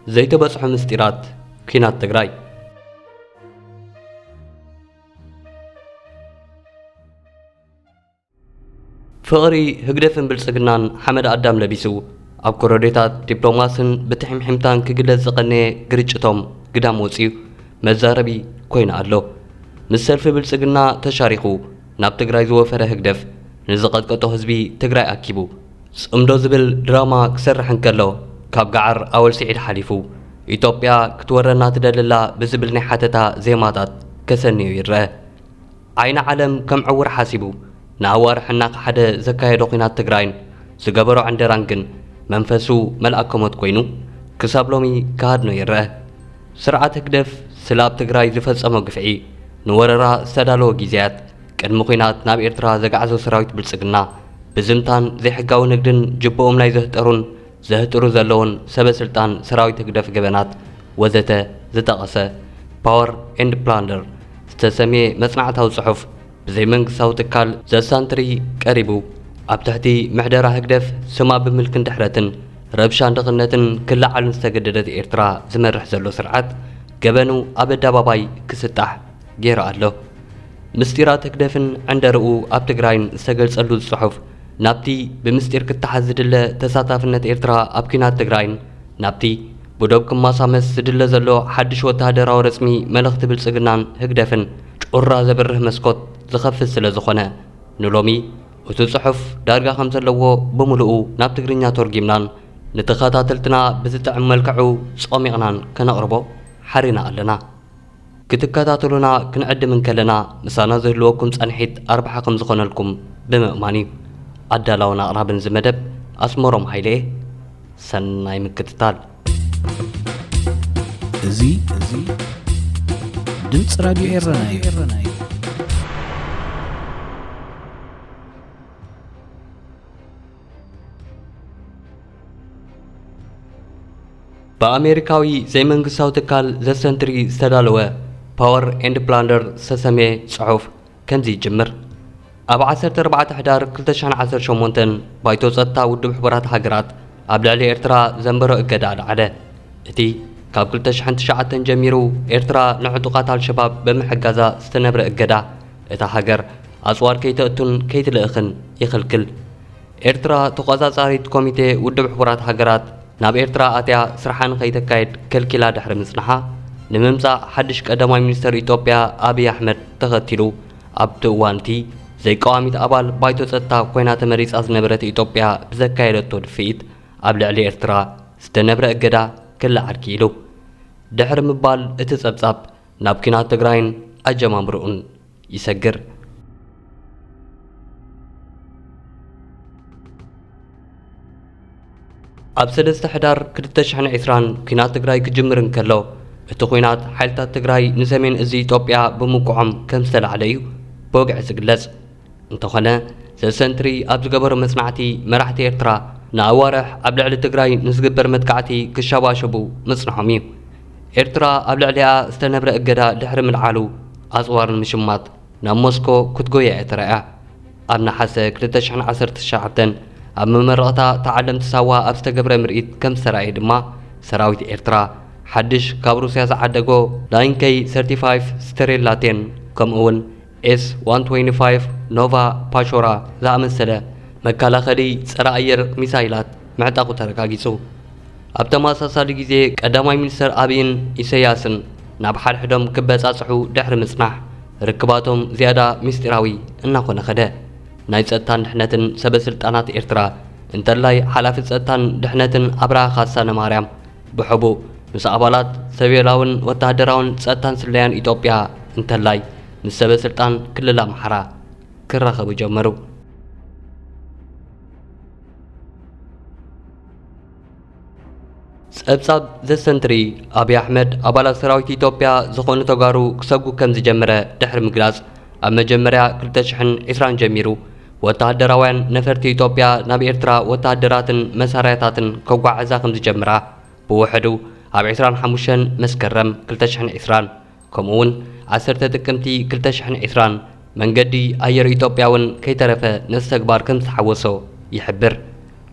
ዘይተበጽሑ ምስጢራት ኲናት ትግራይ። ፍቕሪ ህግደፍን ብልጽግናን ሓመድ ኣዳም ለቢሱ፣ ኣብ ኮረዶታት ዲፕሎማስን ብትሕምሕምታን ክግለጽ ዝቐነየ ግርጭቶም ግዳም ወጺኡ መዛረቢ ኮይኑ ኣሎ። ምስ ሰልፊ ብልጽግና ተሻሪኹ ናብ ትግራይ ዝወፈረ ህግደፍ፣ ንዝቐጥቀጦ ህዝቢ ትግራይ ኣኪቡ ጽምዶ ዝብል ድራማ ክሰርሕ እንከሎ፣ ካብ ገዓር ኣወል ስዒድ ሓሊፉ፣ ኢትዮጵያ ክትወረና ትደልላ ብዝብል ናይ ሓተታ ዜማታት ከሰንዮ ይረአ። ዓይኒ ዓለም ከም ዕውር ሓሲቡ፣ ንኣዋርሕ እናኸሓደ ዘካየዶ ኲናት ትግራይን ዝገበሮ ዕንደራን ግን፣ መንፈሱ መልኣከ ሞት ኮይኑ፣ ክሳብ ሎሚ ክሃድኖ ይረአ። ስርዓት ህግደፍ ስለ ኣብ ትግራይ ዝፈጸሞ ግፍዒ፣ ንወረራ ዝተዳለወ ግዜያት፣ ቅድሚ ኲናት ናብ ኤርትራ ዘግዓዞ ሰራዊት ብልጽግና፣ ብዝምታን ዘይሕጋዊ ንግድን ጅብኦም ናይ ዘህጠሩን ዘህጥሩ ዘለውን ሰበ ስልጣን ሰራዊት ህግደፍ ገበናት ወዘተ ዝጠቐሰ ፓወር ኤንድ ፕላንደር ዝተሰምየ መጽናዕታዊ ጽሑፍ ብዘይመንግስታዊ ትካል ዘሳንትሪ ቀሪቡ፣ ኣብ ትሕቲ ምሕደራ ህግደፍ ስማ ብምልክን ድሕረትን ረብሻን ድኽነትን ክለዓልን ዝተገደደት ኤርትራ ዝመርሕ ዘሎ ስርዓት ገበኑ ኣብ ኣደባባይ ክስጣሕ ገይሩ ኣሎ። ምስጢራት ህግደፍን ዕንደርኡ ኣብ ትግራይን ዝተገልጸሉ ጽሑፍ፣ ናብቲ ብምስጢር ክተሓዝ ዝድለ ተሳታፍነት ኤርትራ ኣብ ኲናት ትግራይን ናብቲ ብዶብ ክማሳመስ ዝድለ ዘሎ ሓድሽ ወተሃደራዊ ረጽሚ መለኽቲ ብልጽግናን ህግደፍን ጩራ ዘብርህ መስኮት ዝኸፍት ስለ ዝኾነ፣ ንሎሚ እቲ ጽሑፍ ዳርጋ ከም ዘለዎ ብምሉኡ ናብ ትግርኛ ተርጒምናን ንተኸታተልትና ብዝጥዕም መልክዑ ጾሚቕናን ከነቕርቦ ሓሪና ኣለና። ክትከታተሉና ክንዕድም እንከለና፣ ምሳና ዝህልወኩም ጻንሒት ኣርብሓ ከም ዝኾነልኩም ብምእማን እዩ። ኣዳላውን ኣቕራብን እዚ መደብ ኣስመሮም ሃይለ እየ። ሰናይ ምክትታል። እዚ፣ እዚ ድምፂ ራድዮ ኤረና እዩ። ብኣሜሪካዊ ዘይመንግስታዊ ትካል ዘሰንትሪ ዝተዳለወ ፓወር ኤንድ ፕላንደር ዝተሰምየ ጽሑፍ ከምዚ ይጅምር። ኣብ ዓሰርተ ኣርባዕተ ሕዳር ክልተ ሽሕን ዓሰርተ ሸሞንተን ባይቶ ጸጥታ ውድብ ሕቡራት ሃገራት ኣብ ልዕሊ ኤርትራ ዘንበሮ እገዳ ኣልዓለ። እቲ ካብ ክልተ ሽሕን ትሽዓተን ጀሚሩ ኤርትራ ንዕጡቓት ኣልሸባብ ብምሕጋዛ ዝተነብረ እገዳ፣ እታ ሃገር ኣጽዋር ከይተእቱን ከይትልእኽን ይኽልክል። ኤርትራ ተቖጻጻሪት ኮሚቴ ውድብ ሕቡራት ሃገራት ናብ ኤርትራ ኣትያ ስርሓ ንኸይተካይድ ከልኪላ ድሕሪ ምጽንሓ፣ ንምምጻእ ሓድሽ ቀዳማይ ሚኒስተር ኢትዮጵያ ኣብይ ኣሕመድ ተኸቲሉ፣ ኣብቲ እዋን እቲ ዘይቀዋሚት ኣባል ባይቶ ጸጥታ ኮይና ተመሪጻ ዝነበረት ኢትዮጵያ ብዘካየደቶ ድፍኢት፣ ኣብ ልዕሊ ኤርትራ ዝተነብረ እገዳ ክለዓል ክኢሉ። ድሕሪ ምባል እቲ ጸብጻብ ናብ ኲናት ትግራይን ኣጀማምርኡን ይሰግር። ኣብ ሰለስተ ሕዳር ክልተ ሽሕን ዕስራን ኲናት ትግራይ ክጅምር እንከሎ፣ እቲ ኲናት ሓይልታት ትግራይ ንሰሜን እዚ ኢትዮጵያ ብምውቅዖም ከም ዝተላዕለ እዩ ብወግዒ ዝግለጽ። እንተኾነ፣ ዘሰንትሪ ኣብ ዝገበሮ መጽናዕቲ፣ መራሕቲ ኤርትራ ንኣዋርሕ ኣብ ልዕሊ ትግራይ ንዝግበር መጥቃዕቲ ክሸባሸቡ ምጽንሖም እዩ። ኤርትራ ኣብ ልዕሊኣ ዝተነብረ እገዳ ድሕሪ ምልዓሉ፣ ኣጽዋር ንምሽማት ናብ ሞስኮ ክትጎያ እያ ተራእያ። ኣብ ነሓሰ ክልተ ሽሕን ዓሰርተ ትሽዓተን ኣብ መመረቕታ ተዓለምቲ ሳዋ ኣብ ዝተገብረ ምርኢት ከም ዝተራእየ ድማ፣ ሰራዊት ኤርትራ ሓድሽ ካብ ሩስያ ዝዓደጎ ናይን ኬይ ሰርቲ ፋይቭ ስተሬላ ቴን፣ ከምኡ'ውን ኤስ ዋን ትዌንቲ ፋይቭ ኖቫ ፓሾራ ዝኣመሰለ መከላኸሊ ጸረ ኣየር ሚሳይላት ምዕጣቑ ተረጋጊጹ። ኣብ ተመሳሳሊ ግዜ፣ ቀዳማይ ሚኒስተር ኣብይን ኢሰያስን ናብ ሓድሕዶም ክበጻጽሑ ድሕሪ ምጽናሕ፣ ርክባቶም ዝያዳ ምስጢራዊ እናኾነ ኸደ። ናይ ጸጥታን ድሕነትን ሰበ ስልጣናት ኤርትራ፣ እንተላይ ሓላፊ ጸጥታን ድሕነትን ኣብርሃ ካሳ ነማርያም፣ ብሕቡእ ምስ ኣባላት ሰብዮላውን ወተሃደራውን ጸጥታን ስለያን ኢትዮጵያ፣ እንተላይ ምስ ሰበ ስልጣን ክልል ኣምሓራ ክራኸቡ ጀመሩ። ጸብጻብ ዘሰንትሪ፣ ኣብይ ኣሕመድ ኣባላት ሰራዊት ኢትዮጵያ ዝኾኑ ተጋሩ ክሰጉ ከም ዝጀመረ ድሕሪ ምግላጽ፣ ኣብ መጀመርያ ክልተ ሽሕን ዕስራን ጀሚሩ፣ ወተሃደራውያን ነፈርቲ ኢትዮጵያ ናብ ኤርትራ ወተሃደራትን መሳርያታትን ከጓዕዛ ከም ዝጀምራ፣ ብውሕዱ ኣብ ዕስራን ሓሙሽተን መስከረም ክልተ ሽሕን ዕስራን፣ ከምኡ'ውን ዓሰርተ ጥቅምቲ ክልተ ሽሕን ዕስራን፣ መንገዲ ኣየር ኢትዮጵያ እውን ከይተረፈ ነዚ ተግባር ከም ዝተሓወሶ ይሕብር።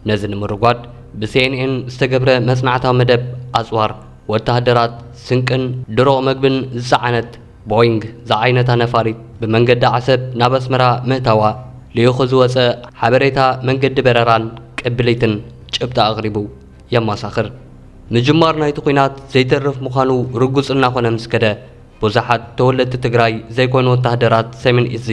ነዚ ንምርጓድ፣ ብሲኤንኤን ዝተገብረ መጽናዕታዊ መደብ ኣጽዋር፣ ወተሃደራት፣ ስንቅን ድሩቕ መግብን ዝጸዓነት ቦይንግ ዝዓይነታ ነፋሪት ብመንገዲ ዓሰብ ናብ ኣስመራ ምእታዋ ልኢኹ ዝወጸ ሓበሬታ መንገዲ በረራን ቅብሊትን ጭብጢ ኣቕሪቡ የማሳኽር። ምጅማር ናይቲ ኲናት ዘይተርፍ ምዃኑ ርጉጽ እናኾነ ምስ ከደ፣ ብዙሓት ተወለድቲ ትግራይ ዘይኮኑ ወተሃደራት ሰሜን እዝ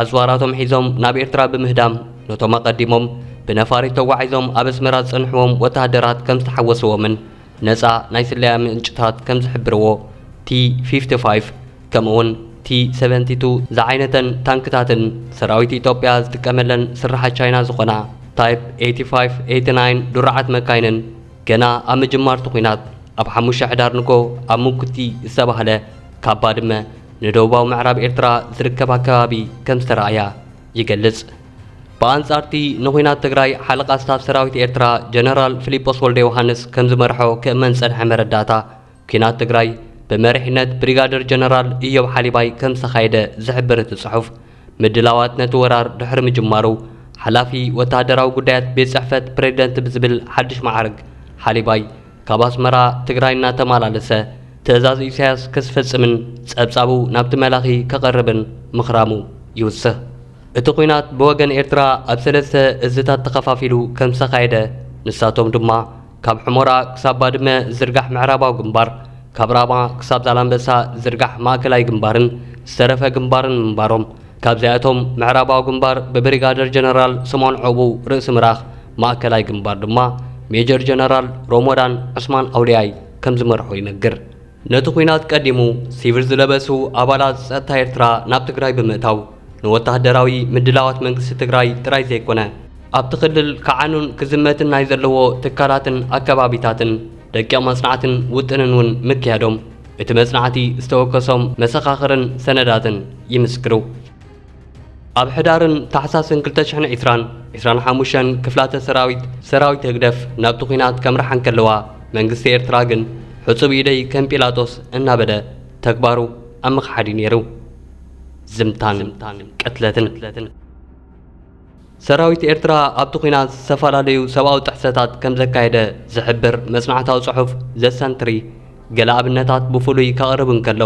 ኣጽዋራቶም ሒዞም ናብ ኤርትራ ብምህዳም፣ ነቶም ኣቐዲሞም ብነፋሪት ተጓዒዞም ኣብ ኣስመራ ዝጸንሕዎም ወተሃደራት ከም ዝተሓወስዎምን ነጻ ናይ ስለያ ምንጭታት ከም ዝሕብርዎ፣ ቲ ፊፍቲ ፋይቭ ከምኡውን ቲ ሰቨንቲ ቱ ዝዓይነተን ታንክታትን ሰራዊት ኢትዮጵያ ዝጥቀመለን ስርሓት ቻይና ዝኾና ታይፕ ኤይቲ ፋይቭ ኤይቲ ናይን ድሩዓት መካይንን ገና ኣብ ምጅማር እቲ ኲናት ኣብ ሓሙሽተ ሕዳር ንግሆ ኣብ ምጉቲ ዝተባህለ ካብ ባድመ ንደቡባዊ ምዕራብ ኤርትራ ዝርከብ ኣከባቢ ከም ዝተራእያ ይገልጽ። ብኣንጻር እቲ ንኲናት ትግራይ ሓለቓ ስታፍ ሰራዊት ኤርትራ ጀነራል ፊሊጶስ ወልደ ዮሃንስ ከም ዝመርሖ ክእመን ዝጸንሐ መረዳእታ፣ ኲናት ትግራይ ብመሪሕነት ብሪጋደር ጀነራል ኢዮብ ሓሊባይ ከም ዝተኻየደ ዝሕብር እቲ ጽሑፍ፣ ምድላዋት ነቲ ወራር ድሕሪ ምጅማሩ፣ ሓላፊ ወተሃደራዊ ጉዳያት ቤት ጽሕፈት ፕሬዝደንት ብዝብል ሓድሽ መዓርግ፣ ሓሊባይ ካብ ኣስመራ ትግራይ እናተመላለሰ ትእዛዝ ኢሳያስ ከስፈጽምን ጸብጻቡ ናብቲ መላኺ ከቕርብን ምኽራሙ ይውስኽ። እቲ ኲናት ብወገን ኤርትራ ኣብ ሰለስተ እዝታት ተኸፋፊሉ ከም ዝተኻየደ፣ ንሳቶም ድማ ካብ ሑመራ ክሳብ ባድመ ዝርጋሕ ምዕራባዊ ግንባር፣ ካብ ራማ ክሳብ ዛላምበሳ ዝርጋሕ ማእከላይ ግንባርን ዝተረፈ ግንባርን ምንባሮም፣ ካብዚኣቶም ምዕራባዊ ግንባር ብብሪጋደር ጀነራል ስምኦን ዑቕቡ ርእሲ ምራኽ፣ ማእከላይ ግንባር ድማ ሜጀር ጀነራል ሮሞዳን ዑስማን ኣውልያይ ከም ዝመርሖ ይነግር። ነቲ ኲናት ቀዲሙ ሲቪል ዝለበሱ ኣባላት ጸጥታ ኤርትራ ናብ ትግራይ ብምእታው፣ ንወተሃደራዊ ምድላዋት መንግስቲ ትግራይ ጥራይ ዘይኮነ፣ ኣብቲ ክልል ክዓኑን ክዝመትን ናይ ዘለዎ ትካላትን ኣከባቢታትን ደቂቕ መጽናዕትን ውጥንን እውን ምክያዶም፣ እቲ መጽናዕቲ ዝተወከሶም መሰኻኽርን ሰነዳትን ይምስክሩ። ኣብ ሕዳርን ታሕሳስን ክልተ ሽሕን ዕስራን፣ ዕስራን ሓሙሽተን ክፍላተ ሰራዊት፣ ሰራዊት ህግደፍ ናብቲ ኲናት ከምርሓ እንከለዋ፣ መንግስቲ ኤርትራ ግን ሕጹብ ኢደይ ከም ጲላጦስ እናበለ ተግባሩ ኣብ ምኽሓድ እዩ ነይሩ። ዝምታን ቅትለትን። ሰራዊት ኤርትራ ኣብቲ ኲናት ዝተፈላለዩ ሰብኣዊ ጥሕሰታት ከም ዘካየደ ዝሕብር መጽናዕታዊ ጽሑፍ ዘ ሰንትሪ፣ ገለ ኣብነታት ብፍሉይ ከቕርብ እንከሎ፣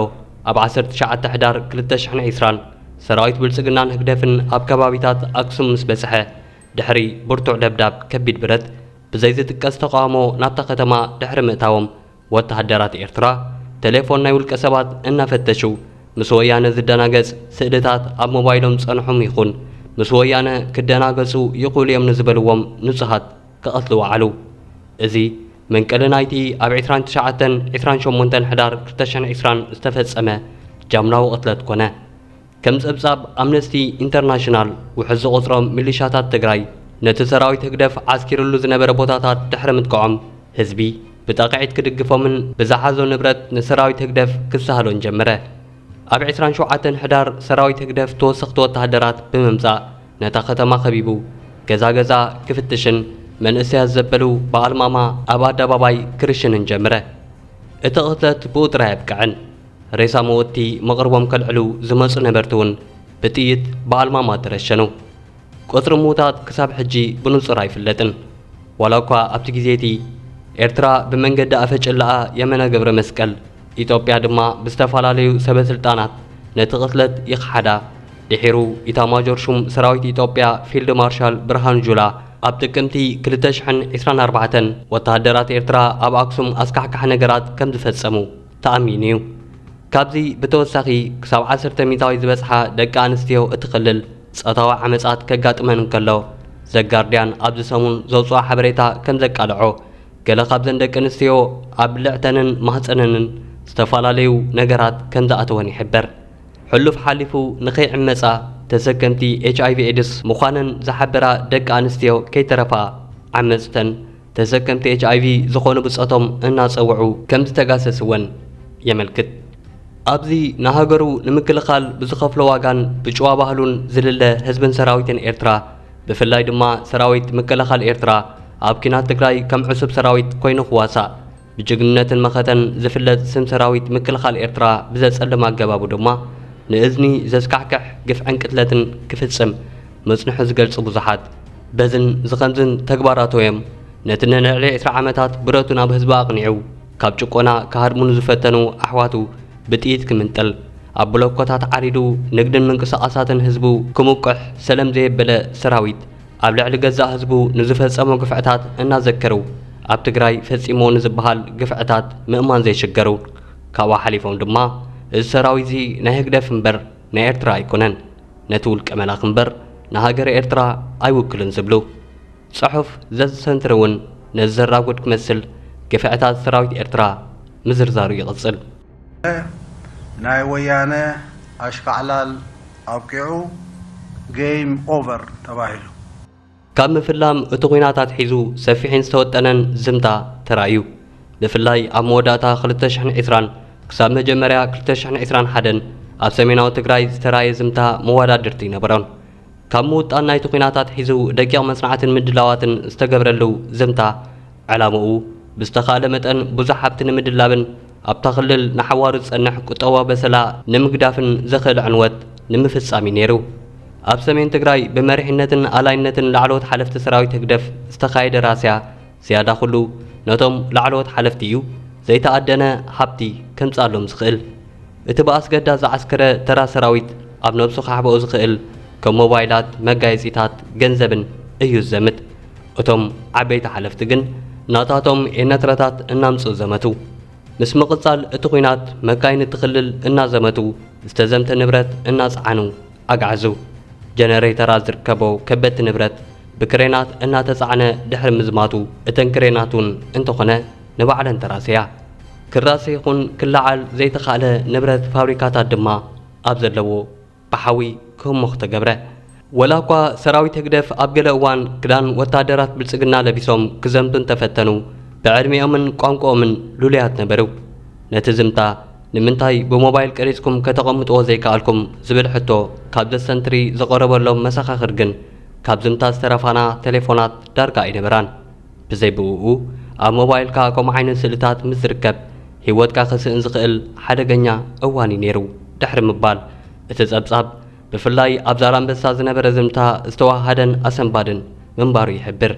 ኣብ ዓሰርተ ትሽዓተ ሕዳር ክልተ ሽሕን ዕስራን ሰራዊት ብልጽግናን ህግደፍን ኣብ ከባቢታት ኣክሱም ምስ በጽሐ፣ ድሕሪ ብርቱዕ ደብዳብ ከቢድ ብረት ብዘይ ዝጥቀስ ተቓውሞ ናብታ ከተማ ድሕሪ ምእታዎም፣ ወተሃደራት ኤርትራ ቴሌፎን ናይ ውልቀ ሰባት እናፈተሹ፣ ምስ ወያነ ዝደናገጽ ስእልታት ኣብ ሞባይሎም ጸንሖም ይኹን ምስ ወያነ ክደናገጹ ይኽእሉ እዮም ንዝበልዎም ንጹሃት ክቐትሉ ወዓሉ። እዚ መንቀሊ ናይቲ ኣብ ዕስራን ትሽዓተን ዕስራን ሸሞንተን ሕዳር ክልተ ሽሕን ዕስራን ዝተፈጸመ ጃምላዊ ቅትለት ኮነ። ከም ጸብጻብ ኣምነስቲ ኢንተርናሽናል፣ ውሑድ ዝቑጽሮም ሚሊሻታት ትግራይ ነቲ ሰራዊት ህግደፍ ዓስኪሩሉ ዝነበረ ቦታታት ድሕሪ ምጥቅዖም፣ ህዝቢ ብጣቕዒት ክድግፎምን ብዝሓዞ ንብረት ንሰራዊት ህግደፍ ክሰሃሎን ጀመረ። ኣብ ዕስራን ሸውዓተን ሕዳር ሰራዊት ህግደፍ ተወሰኽቲ ወተሃደራት ብምምጻእ ነታ ከተማ ከቢቡ፣ ገዛ ገዛ ክፍትሽን መንእሰያት ዘበሉ ብኣልማማ ኣብ ኣደባባይ ክርሽንን ጀመረ። እቲ ቅትለት ብኡ ጥራይ ኣየብቅዐን። ሬሳ መወቲ መቕርቦም ከልዕሉ ዝመጹ ነበርቲ እውን ብጥይት ብኣልማማ ተረሸኑ። ቁጽሪ ምዉታት ክሳብ ሕጂ ብንጹር ኣይፍለጥን። ዋላ እኳ ኣብቲ ግዜ እቲ ኤርትራ ብመንገዲ ኣፈ ጭላኣ የመነ ገብረ መስቀል፣ ኢትዮጵያ ድማ ብዝተፈላለዩ ሰበ ስልጣናት ነቲ ቅትለት ይኽሓዳ፣ ድሒሩ ኢታማጆር ሹም ሰራዊት ኢትዮጵያ ፊልድ ማርሻል ብርሃኑ ጁላ ኣብ ጥቅምቲ ክልተ ሽሕን ዕስራን ኣርባዕተን ወተሃደራት ኤርትራ ኣብ ኣክሱም ኣስካሕካሒ ነገራት ከም ዝፈጸሙ ተኣሚኑ እዩ። ካብዚ ብተወሳኺ፣ ክሳብ ዓሰርተ ሚእታዊት ዝበጽሓ ደቂ ኣንስትዮ እቲ ክልል ጾታዊ ዓመጻት ከጋጥመን እንከሎ፣ ዘጋርድያን ኣብዚ ሰሙን ዘውጽኦ ሓበሬታ ከም ዘቃልዖ፣ ገለ ካብዘን ደቂ ኣንስትዮ ኣብ ብልዕተንን ማህጸነንን ዝተፈላለዩ ነገራት ከም ዝኣተወን ይሕበር። ሕሉፍ ሓሊፉ ንኸይዕመጻ ተሰከምቲ ኤች ኣይ ቪ ኤድስ ምዃነን ዝሓበራ ደቂ ኣንስትዮ ከይተረፋ ዓመጽተን ተሰከምቲ ኤች ኣይ ቪ ዝኾኑ ብጾቶም እናጸውዑ ከም ዝተጋሰስወን የመልክት። ኣብዚ ንሃገሩ ንምክልኻል ብዝኸፍሎ ዋጋን ብጭዋ ባህሉን ዝልለ ህዝብን ሰራዊትን ኤርትራ፣ ብፍላይ ድማ ሰራዊት ምክልኻል ኤርትራ ኣብ ኲናት ትግራይ ከም ዕሱብ ሰራዊት ኮይኑ ክዋሳእ ብጅግንነትን መኸተን ዝፍለጥ ስም ሰራዊት ምክልኻል ኤርትራ ብዘጸልም ኣገባቡ ድማ ንእዝኒ ዘስካሕክሕ ግፍዕን ቅትለትን ክፍጽም ምጽንሑ ዝገልጹ ብዙሓት፣ በዝን ዝኸምዝን ተግባራቱ እዮም ነቲ ንልዕሊ ዕስራ ዓመታት ብረቱ ናብ ህዝቢ ኣቕኒዑ፣ ካብ ጭቆና ክሃድሙ ንዝፈተኑ ኣሕዋቱ ብጥይት ክምንጥል፣ ኣብ ብሎኮታት ዓሪዱ፣ ንግድን ምንቅስቓሳትን ህዝቡ ክምቁሕ ሰለም ዘየበለ ሰራዊት፣ ኣብ ልዕሊ ገዛእ ህዝቡ ንዝፈጸሞ ግፍዕታት እናዘከሩ፣ ኣብ ትግራይ ፈጺሞ ንዝበሃል ግፍዕታት ምእማን ዘይሽገሩ፣ ካብኡ ሓሊፎም ድማ፣ እዚ ሰራዊት'ዚ ናይ ህግደፍ እምበር ናይ ኤርትራ ኣይኮነን፣ ነቲ ውልቀ መላኺ እምበር ንሃገረ ኤርትራ ኣይውክልን ዝብሉ፣ ጽሑፍ ዘዝሰንትር እውን ነዚ ዘራጉድ ክመስል፣ ግፍዕታት ሰራዊት ኤርትራ ምዝርዛሩ ይቕጽል። ናይ ወያነ ኣሽካዕላል ኣብቂዑ፣ game over ተባሂሉ። ካብ ምፍላም እቲ ኲናት ኣትሒዙ ሰፊሕን ዝተወጠነን ዝምታ ተራእዩ። ብፍላይ ኣብ መወዳእታ ክልተ ሽሕን ዕስራን ክሳብ መጀመርያ ክልተ ሽሕን ዕስራን ሓደን ኣብ ሰሜናዊ ትግራይ ዝተራእየ ዝምታ መወዳድርቲ ኣይነበሮን። ካብ ምውጣን ናይቲ ኲናት ኣትሒዙ ደቂቕ መጽናዕትን ምድላዋትን ዝተገብረሉ ዝምታ፣ ዕላምኡ ብዝተኻእለ መጠን ብዙሕ ሃብቲ ንምድላብን ኣብታ ክልል ንሓዋሩ ዝጸንሕ ቁጠባዊ በሰላ ንምግዳፍን ዘኽእል ዕንወት ንምፍጻም እዩ ነይሩ። ኣብ ሰሜን ትግራይ ብመሪሕነትን ኣላይነትን ላዕለዎት ሓለፍቲ ሰራዊት ህግደፍ ዝተኻየደ ራስያ ዝያዳ ኩሉ ነቶም ላዕለዎት ሓለፍቲ እዩ፣ ዘይተኣደነ ሃብቲ ከምጽኣሎም ዝኽእል። እቲ ብኣስገዳድ ዝዓስከረ ተራ ሰራዊት ኣብ ነብሱ ከሕብኦ ዝኽእል ከም ሞባይላት፣ መጋየጺታት፣ ገንዘብን እዩ ዝዘምት። እቶም ዓበይቲ ሓለፍቲ ግን ናታቶም ኤነትረታት እናምጽኡ ዘመቱ። ምስ ምቕጻል እቲ ኲናት መካይን እቲ ክልል እናዘመቱ ዝተዘምተ ንብረት እናጸዓኑ ኣግዓዙ። ጀነሬተራት ዝርከቦ ከበድቲ ንብረት ብክሬናት እናተጻዕነ ድሕሪ ምዝማቱ፣ እተን ክሬናት እውን እንተኾነ ንባዕለን ተራሰያ። ክራሰ ይኹን ክለዓል ዘይተኻእለ ንብረት ፋብሪካታት ድማ ኣብ ዘለዎ ብሓዊ ክህሞኽ ተገብረ። ወላ እኳ ሰራዊት ህግደፍ ኣብ ገለ እዋን ክዳን ወታደራት ብልጽግና ለቢሶም ክዘምቱ እንተፈተኑ፣ ብዕድሚኦምን ቋንቋኦምን ልሉያት ነበሩ። ነቲ ዝምታ ንምንታይ ብሞባይል ቀሪጽኩም ከተቐምጥዎ ዘይከኣልኩም ዝብል ሕቶ ካብ ዘሰንትሪ ዝቐረበሎም መሰኻኽር ግን፣ ካብ ዝምታ ዝተረፋና ቴሌፎናት ዳርጋ ኣይነበራን። ብዘይ ብእኡ ኣብ ሞባይልካ ከምኡ ዓይነት ስእልታት ምስ ዝርከብ፣ ህይወትካ ከስእን ዝኽእል ሓደገኛ እዋን እዩ ነይሩ ድሕሪ ምባል፣ እቲ ጸብጻብ ብፍላይ ኣብ ዛላምበሳ ዝነበረ ዝምታ ዝተወሃሃደን ኣሰንባድን ምንባሩ ይሕብር።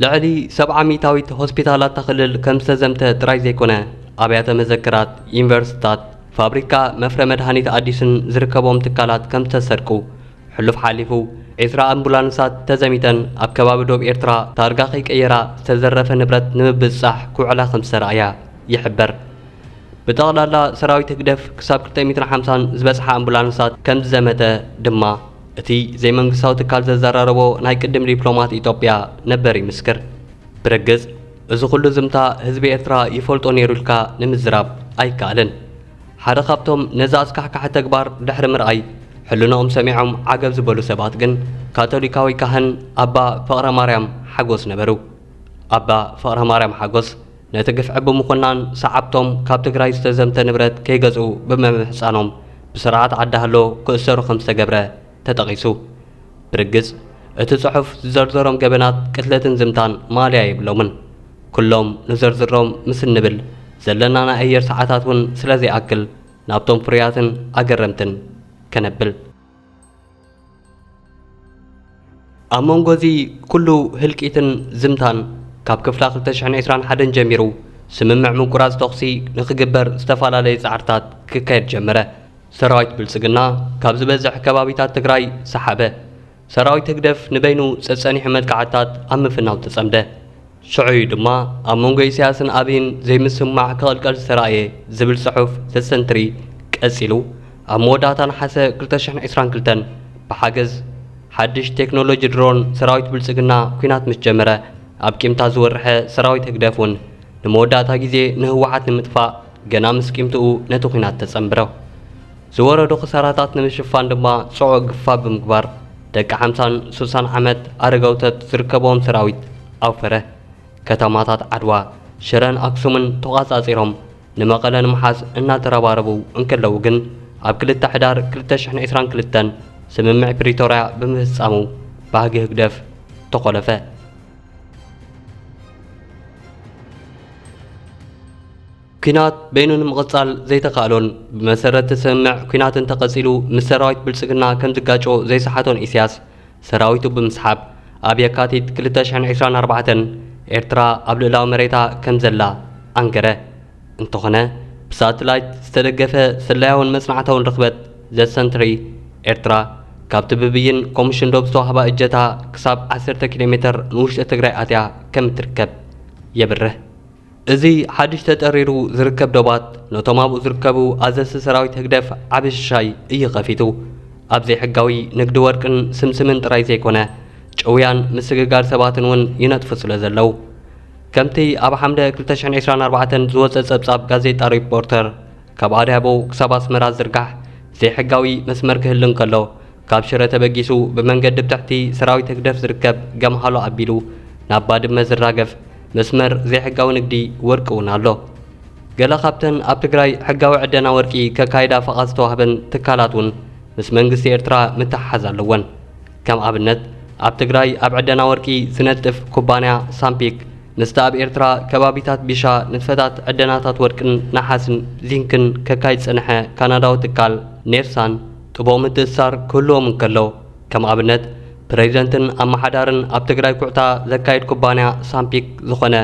ልዕሊ ሰብዓ ሚእታዊት ሆስፒታላት እታ ክልል ከም ዝተዘምተ ጥራይ ዘይኮነ፣ ኣብያተ መዘክራት፣ ዩኒቨርሲቲታት፣ ፋብሪካ መፍረ መድሃኒት ኣዲስን ዝርከቦም ትካላት ከም ዝተሰርቁ፣ ሕሉፍ ሓሊፉ ዒስራ ኣምቡላንሳት ተዘሚተን ኣብ ከባቢ ዶብ ኤርትራ ታርጋ ከይቀየራ ዝተዘረፈ ንብረት ንምብጻሕ ክውዕላ ከም ዝተራእያ ይሕበር። ብጠቕላላ ሰራዊት ህግደፍ ክሳብ ክልተ ሚእትን ሓምሳን ዝበጽሓ ኣምቡላንሳት ከም ዝዘመተ ድማ እቲ ዘይመንግስታዊ ትካል ዘዘራረቦ ናይ ቅድም ዲፕሎማት ኢትዮጵያ ነበር ይምስክር። ብርግጽ፣ እዚ ኩሉ ዝምታ ህዝቢ ኤርትራ ይፈልጦ ነይሩ ኢልካ ንምዝራብ ኣይከኣልን። ሓደ ካብቶም ነዚ ኣስካሕካሒ ተግባር ድሕሪ ምርኣይ ሕልንኦም ሰሚዖም ዓገብ ዝበሉ ሰባት ግን ካቶሊካዊ ካህን ኣባ ፍቕረማርያም ሓጎስ ነበሩ። ኣባ ፍቕረማርያም ሓጎስ ነቲ ግፍዒ ብምኹናን ሰዓብቶም ካብ ትግራይ ዝተዘምተ ንብረት ከይገዝኡ ብምምሕጻኖም ብስርዓት ዓዲ ሃሎ ክእሰሩ ከም ዝተገብረ ተጠቒሱ። ብርግጽ፣ እቲ ጽሑፍ ዝዘርዘሮም ገበናት ቅትለትን ዝምታን ማእለያ የብሎምን። ኩሎም ንዘርዝሮም ምስ እንብል፣ ዘለና ናይ ኣየር ሰዓታት እውን ስለ ዘይኣክል፣ ናብቶም ፍሩያትን ኣገረምትን ከነብል። ኣብ መንጎ እዚ ኩሉ ህልቂትን ዝምታን፣ ካብ ክፍላ ክልተ ሽሕን ዕስራን ሓደን ጀሚሩ፣ ስምምዕ ምቁራጽ ተኹሲ ንኽግበር ዝተፈላለየ ጻዕርታት ክካየድ ጀመረ። ሰራዊት ብልጽግና ካብ ዝበዝሕ ከባቢታት ትግራይ ሰሓበ። ሰራዊት ህግደፍ ንበይኑ ጸጸኒሑ መጥቃዕትታት ኣብ ምፍናው ተጸምደ። ሽዑ እዩ ድማ ኣብ መንጎ ኢሳያስን ኣብይን ዘይምስምማዕ ክቕልቀል ዝተራእየ ዝብል ጽሑፍ ዘሰንትሪ ቀጺሉ፣ ኣብ መወዳእታ ነሓሰ ክልተ ሽሕን ዕስራን ክልተን ብሓገዝ ሓድሽ ቴክኖሎጂ ድሮን ሰራዊት ብልጽግና ኲናት ምስ ጀመረ፣ ኣብ ቂምታ ዝወርሐ ሰራዊት ህግደፍ እውን ንመወዳእታ ግዜ ንህወሓት ንምጥፋእ ገና ምስ ቂምትኡ ነቲ ኲናት ተጸንብሮ። ዝወረዶ ክሳራታት ንምሽፋን ድማ ጽዑቕ ግፋ ብምግባር ደቂ ሓምሳን ሱሳን ዓመት ኣረጋውተት ዝርከብዎም ሰራዊት ኣውፈረ። ከተማታት ዓድዋ፣ ሽረን ኣክሱምን ተቖጻጺሮም ንመቐለ ንምሓዝ እናተረባረቡ እንከለዉ ግን፣ ኣብ ክልተ ሕዳር ክልተ ሽሕን ዕስራን ክልተን ስምምዕ ፕሪቶርያ ብምፍጻሙ ባህጊ ህግደፍ ተኾለፈ። ኲናት በይኑ ንምቕጻል ዘይተኻእሎን ብመሰረት እቲ ስምምዕ ኲናት እንተቐጺሉ ምስ ሰራዊት ብልጽግና ከም ዝጋጮ ዘይሰሓቶን ኢሳያስ፣ ሰራዊቱ ብምስሓብ ኣብ የካቲት ክልተ ሽሕን ዕስራን ኣርባዕተን ኤርትራ ኣብ ልእላዊ መሬታ ከም ዘላ ኣንገረ። እንተኾነ፣ ብሳትላይት ዝተደገፈ ስለያውን መጽናዕታውን ርኽበት ዘሰንትሪ ኤርትራ ካብቲ ብብይን ኮሚሽን ዶብ ዝተዋህባ እጀታ ክሳብ ዓሰርተ ኪሎ ሜተር ንውሽጢ ትግራይ ኣትያ ከም እትርከብ የብርህ። እዚ ሓድሽ ተጠሪሩ ዝርከብ ዶባት ነቶም ኣብኡ ዝርከቡ ኣዘዝቲ ሰራዊት ህግደፍ ዓቢ ሽሻይ እዩ ከፊቱ። ኣብ ዘይሕጋዊ ንግዲ ወርቅን ስምስምን ጥራይ ዘይኮነ፣ ጭውያን ምስግጋር ሰባትን እውን ይነጥፉ ስለ ዘለዉ። ከምቲ ኣብ ሓምለ ክልተ ሽሕን ዕስራን ኣርባዕተን ዝወጸ ጸብጻብ ጋዜጣ ሪፖርተር፣ ካብ ኣድያቦ ክሳብ ኣስመራ ዝርጋሕ ዘይሕጋዊ መስመር ክህሉ እንከሎ፣ ካብ ሽረ ተበጊሱ ብመንገዲ ብትሕቲ ሰራዊት ህግደፍ ዝርከብ ገምሃሎ ኣቢሉ ናብ ባድመ ዝራገፍ መስመር ዘይሕጋዊ ንግዲ ወርቂ እውን ኣሎ። ገለ ካብተን ኣብ ትግራይ ሕጋዊ ዕደና ወርቂ ከካይዳ ፈቓድ ዝተዋህበን ትካላት እውን ምስ መንግስቲ ኤርትራ ምትሕሓዝ ኣለወን። ከም ኣብነት፣ ኣብ ትግራይ ኣብ ዕደና ወርቂ ዝነጥፍ ኩባንያ ሳምፒክ ምስቲ ኣብ ኤርትራ ከባቢታት ቢሻ ንጥፈታት ዕደናታት ወርቅን ነሓስን ዚንክን ከካይድ ዝጸንሐ ካናዳዊ ትካል ኔፍሳን ጥቡቕ ምትእስሳር ክህልዎም እንከሎ፣ ከም ኣብነት ፕሬዚደንትን ኣመሓዳርን ኣብ ትግራይ ኩዕታ ዘካይድ ኩባንያ ሳምፒክ ዝኾነ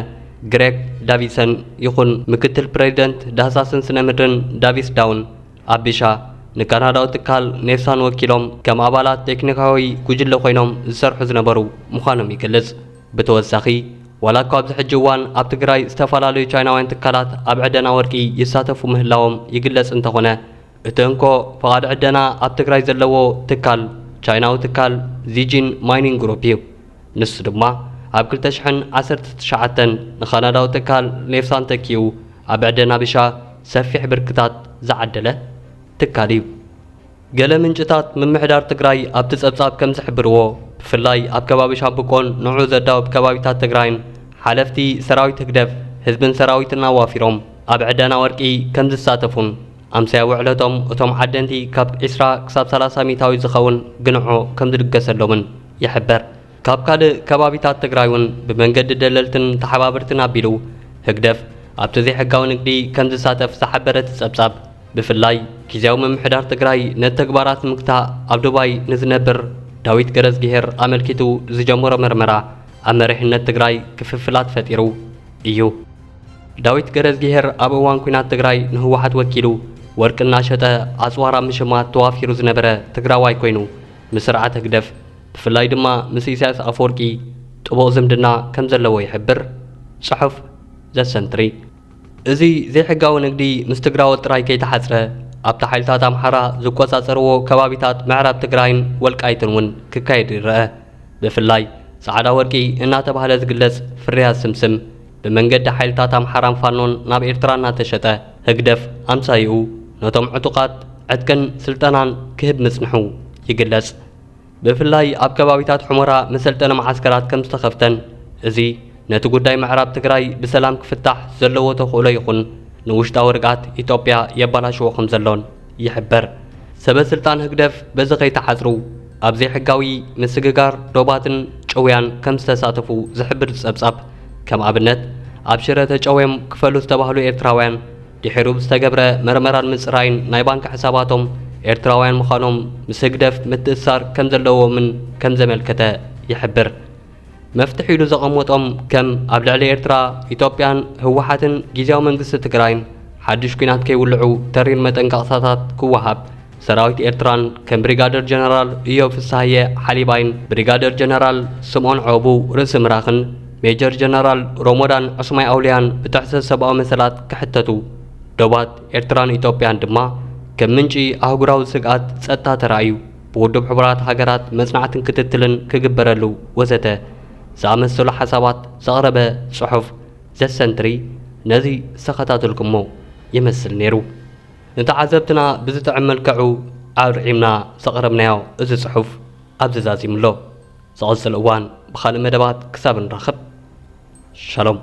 ግሬግ ዳቪሰን ይኹን ምክትል ፕሬዚደንት ዳህሳስን ስነ ምድርን ዳቪስ ዳውን ኣብ ቢሻ ንካናዳዊ ትካል ኔፍሳን ወኪሎም ከም ኣባላት ቴክኒካዊ ጉጅለ ኮይኖም ዝሰርሑ ዝነበሩ ምዃኖም ይገልጽ። ብተወሳኺ፣ ዋላ እኳ ኣብዚ ሕጂ እዋን ኣብ ትግራይ ዝተፈላለዩ ቻይናውያን ትካላት ኣብ ዕደና ወርቂ ይሳተፉ ምህላዎም ይግለጽ እንተኾነ፣ እቲ እንኮ ፍቓድ ዕደና ኣብ ትግራይ ዘለዎ ትካል ቻይናዊ ትካል ዚጂን ማይኒንግ ግሩፕ እዩ። ንሱ ድማ ኣብ ክልተ ሽሕን ዓሰርተ ትሽዓተን ንካናዳዊ ትካል ኔፍሳን ተኪኡ ኣብ ዕደና ቢሻ ሰፊሕ ብርክታት ዝዓደለ ትካል እዩ። ገለ ምንጭታት ምምሕዳር ትግራይ ኣብቲ ጸብጻብ ከም ዝሕብርዎ፣ ብፍላይ ኣብ ከባቢ ሻምብቆን ንዑ ዘዳውብ ከባቢታት ትግራይን ሓለፍቲ ሰራዊት ህግደፍ ህዝብን ሰራዊትን ኣዋፊሮም ኣብ ዕደና ወርቂ ከም ዝሳተፉን ኣምሳያ ውዕለቶም እቶም ዓደንቲ ካብ ዕስራ ክሳብ ሰላሳ ሚእታዊ ዝኸውን ግንዖ ከም ዝልገሰሎምን ይሕበር። ካብ ካልእ ከባቢታት ትግራይ እውን ብመንገዲ ደለልትን ተሓባበርትን ኣቢሉ ህግደፍ ኣብቲ ዘይሕጋዊ ንግዲ ከም ዝሳተፍ ዝሓበረ እቲ ጸብጻብ፣ ብፍላይ ግዝያዊ ምምሕዳር ትግራይ ነቲ ተግባራት ንምግታእ ኣብ ዱባይ ንዝነብር ዳዊት ገረዝግሄር ኣመልኪቱ ዝጀመሮ መርመራ ኣብ መሪሕነት ትግራይ ክፍፍላት ፈጢሩ እዩ። ዳዊት ገረዝግሄር ኣብ እዋን ኲናት ትግራይ ንህወሓት ወኪሉ ወርቂ እናሸጠ ኣጽዋር ኣብ ምሽማት ተዋፊሩ ዝነበረ ትግራዋይ ኮይኑ፣ ምስ ስርዓት ህግደፍ ብፍላይ ድማ ምስ ኢሳያስ ኣፈወርቂ ጥቡቕ ዝምድና ከም ዘለዎ ይሕብር ጽሑፍ ዘሰንትሪ። እዚ ዘይሕጋዊ ንግዲ ምስ ትግራዎት ጥራይ ከይተሓጽረ፣ ኣብቲ ሓይልታት ኣምሓራ ዝቆጻጸርዎ ከባቢታት ምዕራብ ትግራይን ወልቃይትን እውን ክካየድ ይረአ። ብፍላይ ጻዕዳ ወርቂ እናተባህለ ዝግለጽ ፍርያት ስምስም ብመንገዲ ሓይልታት ኣምሓራን ፋኖን ናብ ኤርትራ እናተሸጠ፣ ህግደፍ ኣምሳይኡ ነቶም ዕጡቓት ዕጥቅን ስልጠናን ክህብ ምጽንሑ ይግለጽ። ብፍላይ ኣብ ከባቢታት ሑመራ መሰልጠኒ መዓስከራት ከም ዝተኸፍተን፣ እዚ ነቲ ጉዳይ ምዕራብ ትግራይ ብሰላም ክፍታሕ ዘለዎ ተኽእሎ ይኹን ንውሽጣዊ ርግኣት ኢትዮጵያ የባላሽዎ ከም ዘሎን ይሕበር። ሰበ ስልጣን ህግደፍ በዚ ከይተሓጽሩ ኣብ ዘይሕጋዊ ምስግጋር ዶባትን ጭውያን ከም ዝተሳተፉ ዝሕብር ጸብጻብ፣ ከም ኣብነት ኣብ ሽረ ተጨውዮም ክፈሉ ዝተባህሉ ኤርትራውያን ድሒሩ ብዝተገብረ መርመራን ምጽራይን ናይ ባንክ ሕሳባቶም ኤርትራውያን ምዃኖም ምስ ህግደፍ ምትእስሳር ከም ዘለዎምን ከም ዘመልከተ ይሕብር። መፍትሒ ኢሉ ዘቐመጦም ከም ኣብ ልዕሊ ኤርትራ፣ ኢትዮጵያን ህወሓትን ግዝያዊ መንግስቲ ትግራይን ሓድሽ ኲናት ከይውልዑ ተሪር መጠንቀቕታታት ክወሃብ፣ ሰራዊት ኤርትራን ከም ብሪጋደር ጀነራል እዮብ ፍስሃየ ሓሊባይን ብሪጋደር ጀነራል ስምኦን ዖቡ ርእሲ ምራኽን ሜጀር ጀነራል ሮሞዳን ዑስማይ ኣውልያን ብጥሕሰት ሰብኣዊ መሰላት ክሕተቱ፣ ዶባት ኤርትራን ኢትዮጵያን ድማ ከም ምንጪ ኣህጉራዊ ስግኣት ጸጥታ ተራእዩ፣ ብውድብ ሕቡራት ሃገራት መጽናዕትን ክትትልን ክግበረሉ ወዘተ ዝኣመሰሉ ሓሳባት ዘቕረበ ጽሑፍ ዘሰንትሪ ነዚ ዝተኸታተልኩሞ ይመስል ነይሩ። ንተዓዘብትና ብዝጥዕም መልክዑ ኣርዒምና ዘቕረብናዮ እዚ ጽሑፍ ኣብዚ ዛዚሙ ኣሎ። ዝቕጽል እዋን ብኻልእ መደባት ክሳብ ንራኸብ፣ ሻሎም።